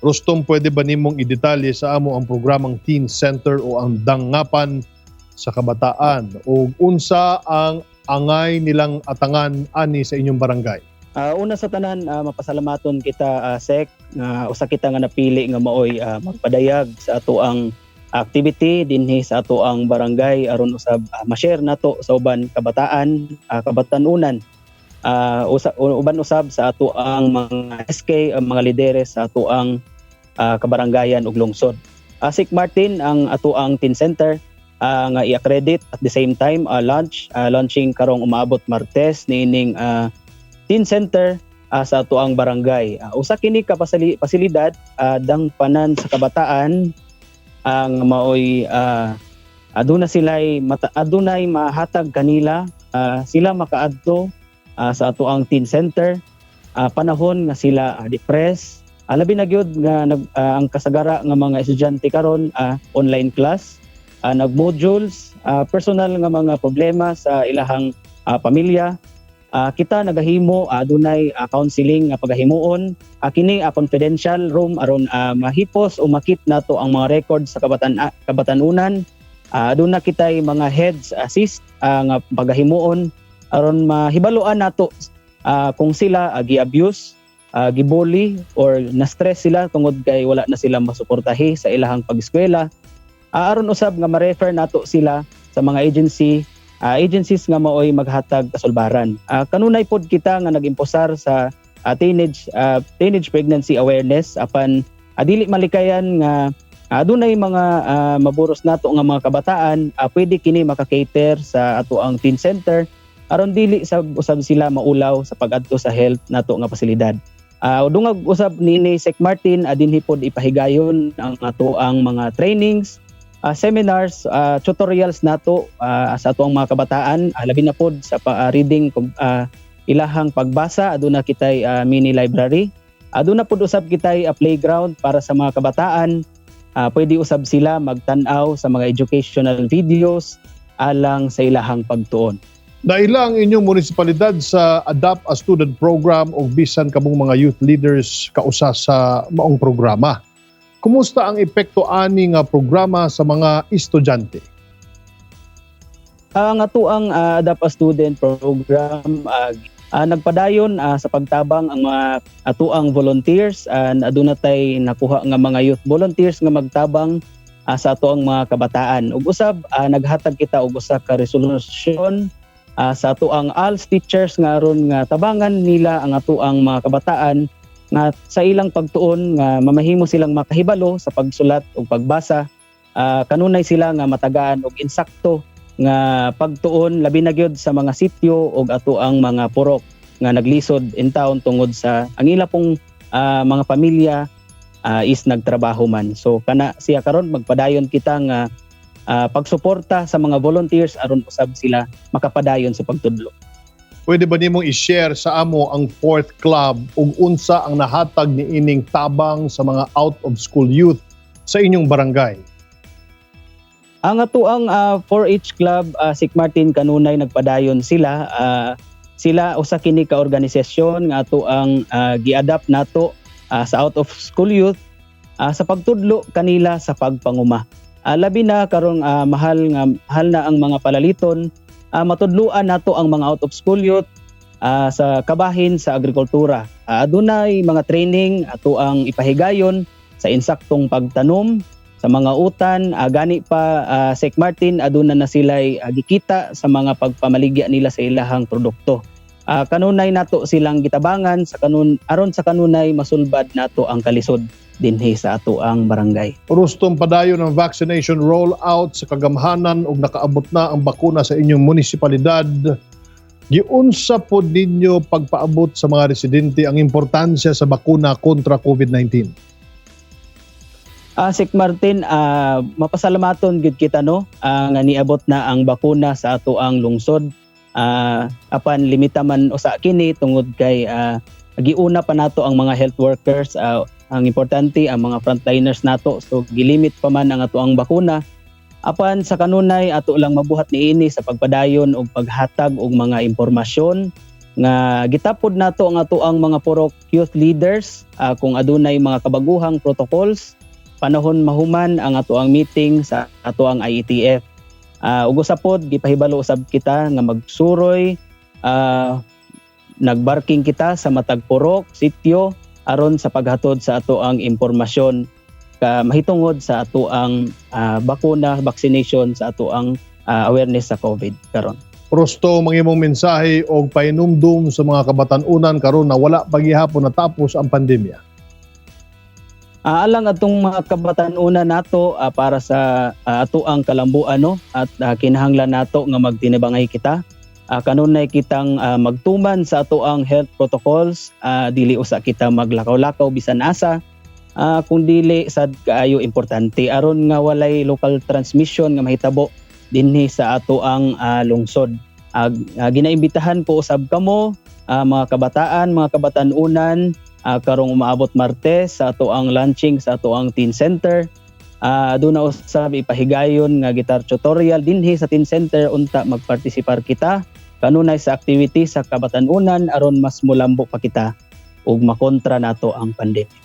Rustom, pwede ba nimong idetalye sa amo ang programang Teen Center o ang Dangapan sa Kabataan o unsa ang angay nilang atangan ani sa inyong barangay? Una sa tanan, mapasalamaton kita, Sec, nga usa kita nga napili nga maoy magpadayag sa atoang activity dinhi sa atoang barangay aron usab ma-share nato sa uban kabataan, kabatanunan, uban usab sa atoang mga SK, ang mga lideres sa atoang kabaranggayan ug lungsod. Sec Martin, ang atoang Teen Center nga i-accredit, at the same time launching karong umaabot Martes niining Teen Center sa atoang barangay. Usa kini ka pasilidad dangpanan sa kabataan ang maoy aduna sila'y mata, adunay mahatag kanila, sila makaadto sa atoang Teen Center panahon nga sila depressed. Labi na gyud nga ang kasagara nga mga estudyante karon, online class, nagmodules, personal nga mga problema sa ilahang pamilya. Kita nagahimo, adunay counseling nga pagahimuon. Kini confidential room aron mahipos o makit nato ang mga records sa kabatanunan. Aduna kitay mga heads assist nga pagahimuon aron mahibaluan nato kung sila gi-abuse, gibully or na-stress sila tungod kay wala na sila masuportahi sa ilahang pag-eskwela. Aron usab nga ma-refer nato sila sa mga agencies nga maoy maghatag kasulbaran. Kanunay pod kita nga nag-imposar sa teenage pregnancy awareness, apan dili malikayan nga adunay mga maburos nato nga mga kabataan, pwede kini maka-cater sa atoang teen center aron dili sa usab sila maulaw sa pag-adto sa health nato nga pasilidad. Dungag usab niini, Sec Martin, dinhi pod ipahigayon ang atoang mga trainings, seminars, tutorials nato sa atoang mga kabataan, labi na pod sa reading, ilahang pagbasa, aduna kitay mini library. Aduna pod usab kitay playground para sa mga kabataan. Pwede usab sila magtan-aw sa mga educational videos alang sa ilahang pagtuon. Naila ang inyong munisipalidad sa Adopt a Student Program o bisan kamong mga youth leaders kausa sa maong programa. Kumusta ang epekto ani nga programa sa mga estudyante? Ang atoang Adopt a Student Program, nagpadayon sa pagtabang ang mga atoang volunteers. Aduna tay nakuha nga mga youth volunteers nga magtabang sa atoang mga kabataan. Ug usab naghatag kita og usa ka resolusyon sa atoang ALS teachers nga aron nga tabangan nila ang atoang mga kabataan nga sa ilang pagtuon nga mamahimo silang makahibalo sa pagsulat ug pagbasa. Kanunay sila nga matagaan og insakto nga pagtuon, labi na gyud sa mga sityo ug atoang mga purok nga naglisod in town tungod sa ang ila pong mga pamilya is nagtrabaho man. So kana siya, karon magpadayon kita nga pagsuporta sa mga volunteers aron usab sila makapadayon sa pagtudlo. Pwede ba nimong i-share sa amo ang fourth club ug unsa ang nahatag ni ining tabang sa mga out of school youth sa inyong barangay? Ang atoang 4-H club, Sec Martin, kanunay nagpadayon sila. Sila usa kini ka organisasyon nga atoang gi-adapt nato sa out of school youth sa pagtudlo kanila sa pagpanguma. Labi na karong mahal nga mahal na ang mga palaliton, matudluan nato ang mga out of school youth sa kabahin sa agrikultura. Adunay mga training ato ang ipahigayon sa insaktong pagtanom, sa mga utan, gani pa, Sec Martin, aduna na sila gikita sa mga pagpamaligya nila sa ilahang produkto. Kanunay nato silang gitabangan sa kanun aron sa kanunay masulbad nato ang kalisod dinhi sa ato ang barangay. Rustom, padayon ang vaccination rollout sa kagamhanan ug nakaabot na ang bakuna sa inyong munisipalidad. Giunsa pod ninyo pagpaabot sa mga residente ang importansya sa bakuna kontra COVID-19? Sec Martin, mapasalamaton gid kita, no, nga niabot na ang bakuna sa ato ang lungsod. Apan limita man usa kini tungod kay giuna pa nato ang mga health workers, ang importante ang mga frontliners nato. So gilimit pa man ang ato ang bakuna. Apan sa kanunay ato lang mabuhat niini sa pagpadayon og paghatag og mga impormasyon. Nga gitapod nato ang atoang mga purok youth leaders kung adunay mga kabaguhang protocols panahon mahuman ang atoang meeting sa atoang IETF. Ug usa pod, gipahibalo usab kita nga magsuroy, nagbarking kita sa matag purok, sityo aron sa paghatod sa atoang impormasyon ka mahitungod sa atoang bakuna, vaccination, sa atoang awareness sa COVID karon. Prosto, mga imong mensahe og pahinumdum sa mga kabatan-unan karon na wala pa gihapon natapos ang pandemya. Alang atong mga kabatan-unan nato, para sa atoang kalambuan, no, at kinahanglan nato nga magtinabangay kita. Kanunay kitang magtuman sa atoang health protocols, dili usa kita maglakaw-lakaw bisan asa kung dili sad kaayo importante aron nga walay local transmission nga mahitabo dinhi sa atoang lungsod. Ginaimbitahan ko usab kamo, mga kabataan, mga kabatan-unan, karong umaabot Martes sa atoang launching sa atoang teen center. Doon na usab ipahigayon nga guitar tutorial dinhi sa teen center. Unta magpartisipar kita kanunay sa activity sa kabatan-unan aron mas mulambo pa kita ug makontra nato ang pandemic.